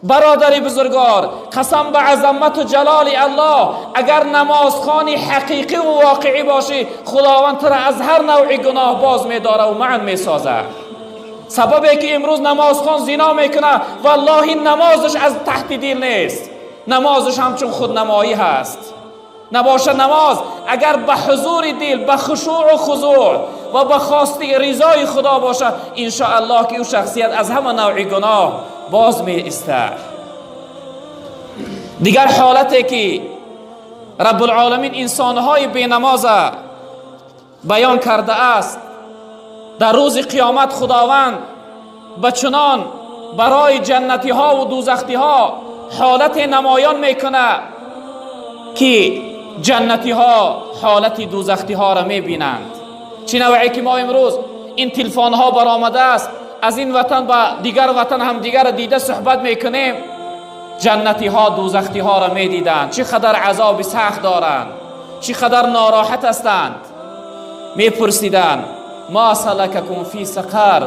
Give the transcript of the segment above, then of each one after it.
Бародари бузургвор, қасам ба азамату ҷалоли Аллоҳ, агар намозхони ҳақиқӣ ва воқеӣ бошӣ, Худованд туро аз ҳар навъи гуноҳ боз медорад ва манъ месозад. Сабабе ки имрӯз намозхон зино мекунад, валлоҳи, намозаш аз таҳти дил нест, намозаш ҳамчун худнамоӣ ҳаст. Набошад, намоз агар ба ҳузури дил, ба хушӯъу хузӯъ ва ба хости ризои Худо бошад, иншоаллоҳ ки ӯ шахсият аз ҳама навъи гуноҳ боз меистад. Дигар ҳолате ки Раббулоламин инсонҳои бенамоза баён кардааст, дар рӯзи қиёмат Худованд ба чунон барои ҷаннатиҳо ва дӯзахтиҳо ҳолате намоён мекунад, ки ҷаннатиҳо ҳолати дӯзахтиҳоро мебинанд. Чӣ навъе ки мо имрӯз ин телефонҳо баромадааст, аз ин ватан ба дигар ватан ҳамдигарро дида суҳбат мекунем, ҷаннатиҳо дӯзахтиҳоро медиданд, чӣ қадар азоби сахт доранд, чӣ қадар нороҳат ҳастанд. Мепурсиданд: ما سلککم فی سقر.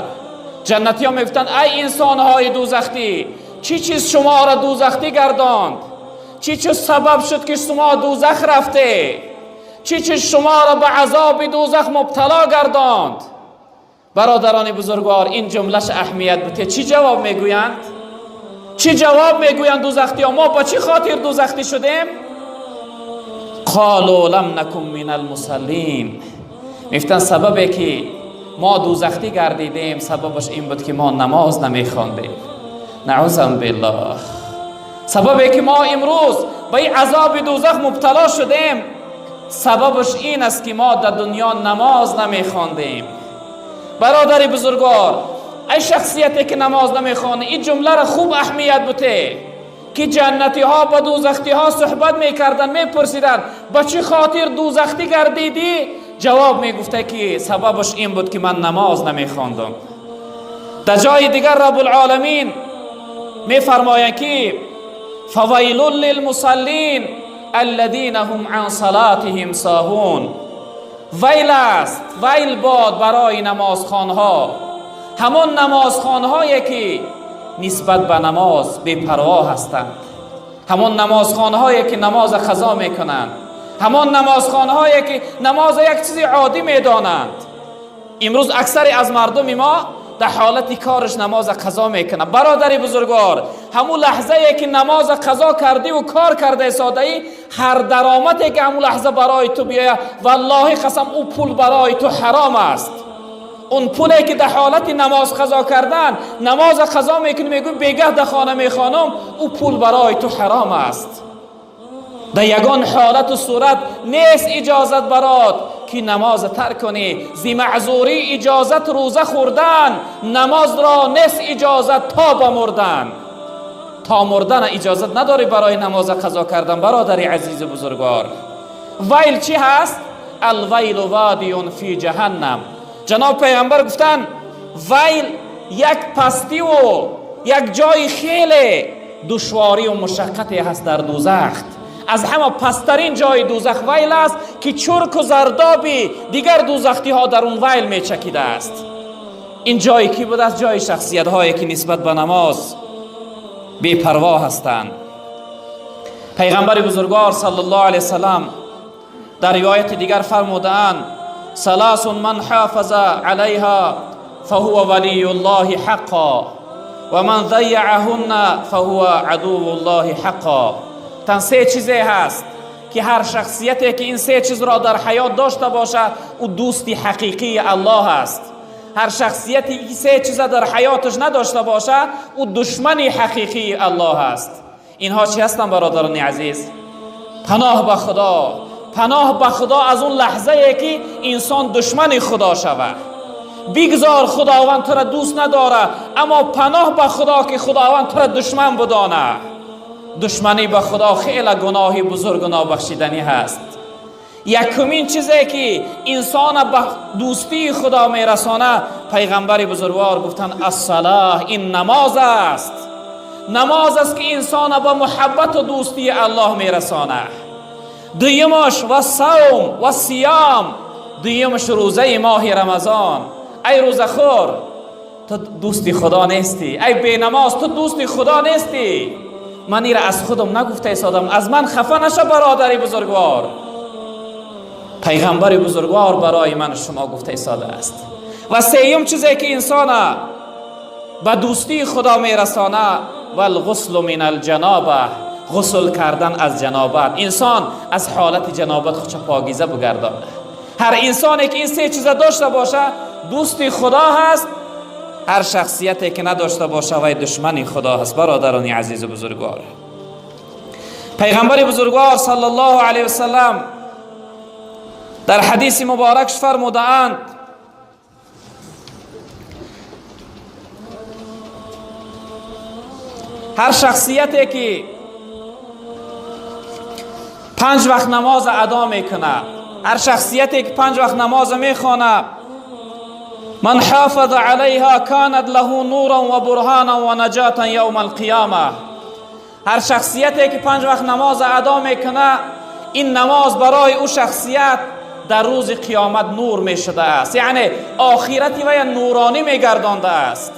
Ҷаннатиҳо мегуфтанд: ай инсонҳои дӯзахтӣ, чӣ чиз шуморо дӯзахтӣ гардонд? Чӣ чиз сабаб шуд, ки шумо дӯзах рафте? Чӣ чиз шуморо ба азоби дӯзах мубтало гардонд? Бародарони бузургвор, ин ҷумлаш аҳамият буте. Чӣ ҷавоб мегӯянд? Чӣ ҷавоб мегӯянд дӯзахтиҳо? Мо ба чӣ хотир дӯзахтӣ шудем? قالوا لم نک من المصلین. мефтанд, сабабе ки мо дӯзахтӣ гардидем, сабабаш ин буд, ки мо намоз намехондем. Наъузам биллоҳ. Сабабе ки мо имрӯз ба ин азоби дӯзах мубтало шудем, сабабаш ин аст, ки мо дар дунё намоз намехондем. Бародари бузургвор, ай шахсияте ки намоз намехонӣ, ин ҷумларо хуб аҳамият буте, ки ҷаннатиҳо ба дӯзахтиҳо суҳбат мекарданд, мепурсиданд: ба чӣ хотир дӯзахтӣ гардидӣ? Ҷавоб мегуфта, ки сабабаш ин буд, ки ман намоз намехондам. Дар ҷои дигар Раббулоламин мефармоянд, ки فویل للمصلین الذین هم عن صلاتهم ساهون. ویل است، ویل باد برای نمازخوانها، ҳамон намозхонҳое ки нисбат ба намоз бепарво ҳастанд, ҳамон намозхонҳое ки намоз қазо мекунанд, ҳамон намозхонҳое ки намоз як чизи оддӣ медонанд. Имрӯз аксари аз мардуми мо дар ҳолати кораш намоз қазо мекунад. Бародари бузургвор, ҳамун лаҳзае ки намоз қазо кардиву кор карда содаӣ, ҳар даромаде ки ҳамун лаҳза барои ту биёяд, валлоҳи қасам, ӯ пул барои ту ҳаром аст. Он пуле ки дар ҳолати намоз қазо кардан, намоз қазо мекунӣ, мегӯӣ бегаҳ дар хона мехонам, ӯ пул барои ту ҳаром аст. Дар ягон ҳолату сурат нест иҷозат барот, ки намоз тарк кунӣ. Зи маъзурӣ иҷозат рӯза хӯрдан, намозро нест иҷозат то ба мурдан. То мурдана иҷозат надорӣ барои намоза қазо кардан. Бародари азизу бузургвор, вайл чӣ ҳаст? الویل وادی فی جهنم. Ҷаноб пайғамбар гуфтанд, вайл як пастиву як ҷои хеле душворию мушаққате ҳаст дар дӯзах. Аз ҳама пасттарин ҷои дӯзах вайл аст, ки чурку зардоби дигар дӯзахтиҳо дар он вайл мечакидааст. Ин ҷое кӣ будааст? Ҷои шахсиятҳое ки нисбат ба намоз бепарво ҳастанд. Пайғамбари бузургвор саллаллоҳу алайҳи васалам дар ривояти дигар фармудаанд: ثلاث من حافظ عليها فهو ولي الله حقا ومن ضيعهن فهو عدو الله حقا. Тан се чизе ҳаст, ки ҳар шахсияте ки ин се чизро дар ҳаёт дошта бошад, ӯ дӯсти ҳақиқии Аллоҳ аст. Ҳар шахсияте ки се чиза дар ҳаёташ надошта бошад, ӯ душмани ҳақиқии Аллоҳ аст. Инҳо чӣ ҳастанд, бародарони азиз? Паноҳ ба Худо, паноҳ ба Худо аз он лаҳзае ки инсон душмани Худо шавад. Бигзор Худованд тура дӯст надорад, аммо паноҳ ба Худо, ки Худованд тура душман будона. Душманӣ ба Худо хеле гуноҳи бузургу нобахшиданӣ ҳаст. Якумин чизе ки инсона ба дӯстии Худо мерасона, пайғамбари бузургвор гуфтанд: الصلاة. Ин намоз аст. Намоз аст, ки инсона ба муҳаббату дӯстии Аллоҳ мерасона. Дуюмаш والصوم والصیام. Дуюмаш рӯзаи моҳи Рамазон. Ай рӯзахӯр. تو دوستی خدا نیستی، ای بینماز تو دوستی خدا نیستی. من ایره از خودم نگفته ایستادم، از من خفه نشه برادری بزرگوار. پیغمبر بزرگوار برای من شما گفته ایستاده است. و سیوم چیزی که انسان به دوستی خدا میرسانه، والغسل من الجنابه، غسل کردن از جنابت. انسان از حالت جنابت خودش پاکیزه بگردانه. هر انسانی که این سه چیز داشته باشه دوستی خدا هست، هر شخصیتی که نداشته باشه وی دشمن خدا هست. برادران عزیز و بزرگوار، پیغمبر بزرگوار صلی الله علیه وسلم در حدیث مبارکش فرمودند هر شخصیتی که 5 وقت نماز ادا میکنه، هر شخصیتی که 5 وقت نماز میخوانه، من حافظ علیها کانت له نورا و برهانا و نجاتا یوم القیامه. هر شخصیتی که 5 وقت نماز ادا میکنه، این نماز برای او شخصیت در روز قیامت نور میشده است. یعنی آخرتی وی نورانی میگردانده است،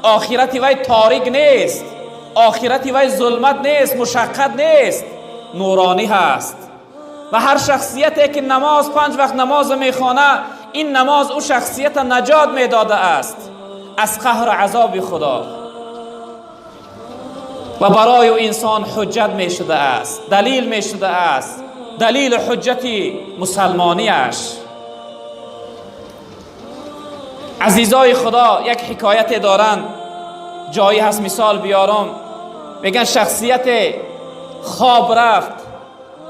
آخرتی وی تاریک نیست، آخرتی وی ظلمت نیست، مشقت نیست، نورانی هست. و هر شخصیتی که نماز 5 وقت نماز میخوانه، این نماز او شخصیت نجات میداده است از قهر عذاب خدا و برای او انسان حجت میشده است، دلیل میشده است، دلیل حجت مسلمانیش. عزیزای خدا یک حکایت دارند، جایی هست مثال بیارم. میگن شخصیت خواب رفت،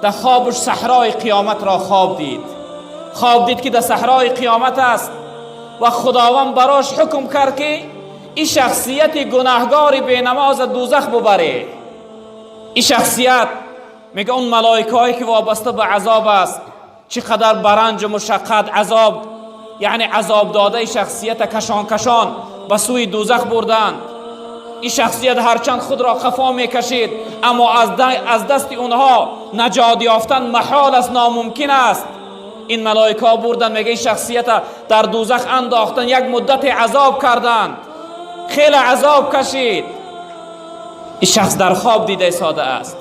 در خوابش صحرای قیامت را خواب دید. خواب دید که در صحرای قیامت است و خداوند براش حکم کرد که این شخصیت گناهگار بی نماز دوزخ ببره. این شخصیت میگه اون ملائکه‌ای که وابسته به عذاب است چقدر برنج و مشقت عذاب، یعنی عذاب داده شخصیت کشان کشان به سوی دوزخ بردند. این شخصیت هرچند خود را خفا میکشید، اما از دست اونها نجات یافتن محال است، ناممکن است. این ملائکه ها بردن، میگه این شخصیت در دوزخ انداختن، یک مدت عذاب کردند، خیلی عذاب کشید. این شخص در خواب دیده ساده است.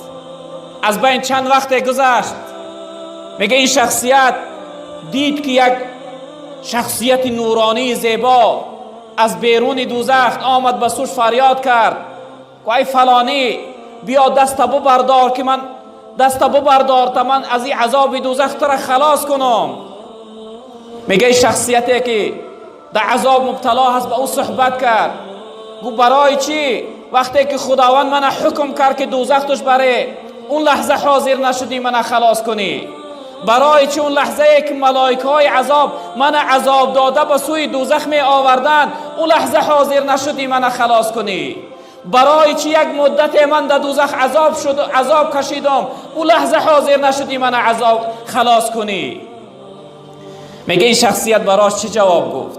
از بین چند وقت گذشت، میگه این شخصیت دید که یک شخصیت نورانی زیبا از بیرون دوزخ آمد، به سوش فریاد کرد که ای فلانی بیا دست ببردار که من دست ببردار تا من از این عذاب دوزخ تو را خلاص کنم. میگه این شخصیتی که در عذاب مبتلا هست به او صحبت کرد، گفت برای چی وقتی که خداوند من حکم کرد که دوزخ توش بره اون لحظه حاضر نشدی من خلاص کنی؟ برای چی اون لحظه که ملائکه های عذاب من عذاب داده به سوی دوزخ می آوردن اون لحظه حاضر نشدی من خلاص کنی؟ برای چی یک مدت من در دوزخ عذاب شد، عذاب کشیدم، اون لحظه حاضر نشدی من عذاب خلاص کنی؟ میگه این شخصیت براش چی جواب گفت؟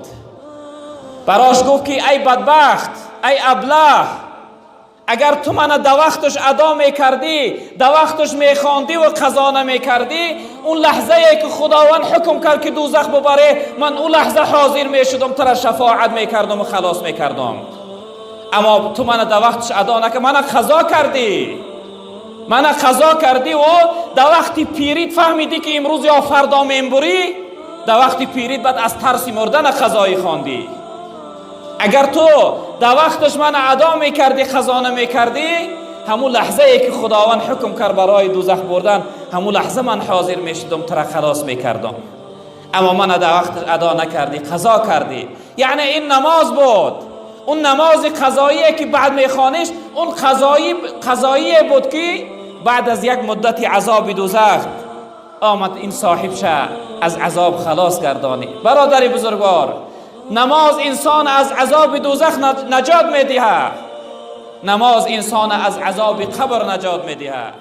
براش گفت که ای بدبخت، ای ابله، اگر تو من در وقتش ادا میکردی، در وقتش میخواندی و قضا نمیکردی، اون لحظه ای که خداوند حکم کرد که دوزخ ببره، من اون لحظه حاضر میشدم، تو را شفاعت میکردم و خلاص میکردم. اما تو من در وقتش ادا نکردی، من قضا کردی، من قضا کردی و در وقتی پیریت فهمیدی که امروز یا فردا میبری، در وقتی پیریت بعد از ترس مردن قضایی خواندی. اگر تو در وقتش من ادا میکردی، خزانه میکردی، همون لحظه ای که خداوند حکم کرد برای دوزخ بردن، همون لحظه من حاضر میشدم تو را خلاص میکردم. اما من در وقت ادا نکردی، قضا کردی. یعنی این نماز بود، اون نماز قضاییه که بعد میخوانیش، اون قضایی بود که بعد از یک مدت عذاب دوزخ آمد این صاحب شه از عذاب خلاص گردانی. برادر بزرگوار، نماز انسان از عذاب دوزخ نجات میدهد، نماز انسان از عذاب قبر نجات میدهد.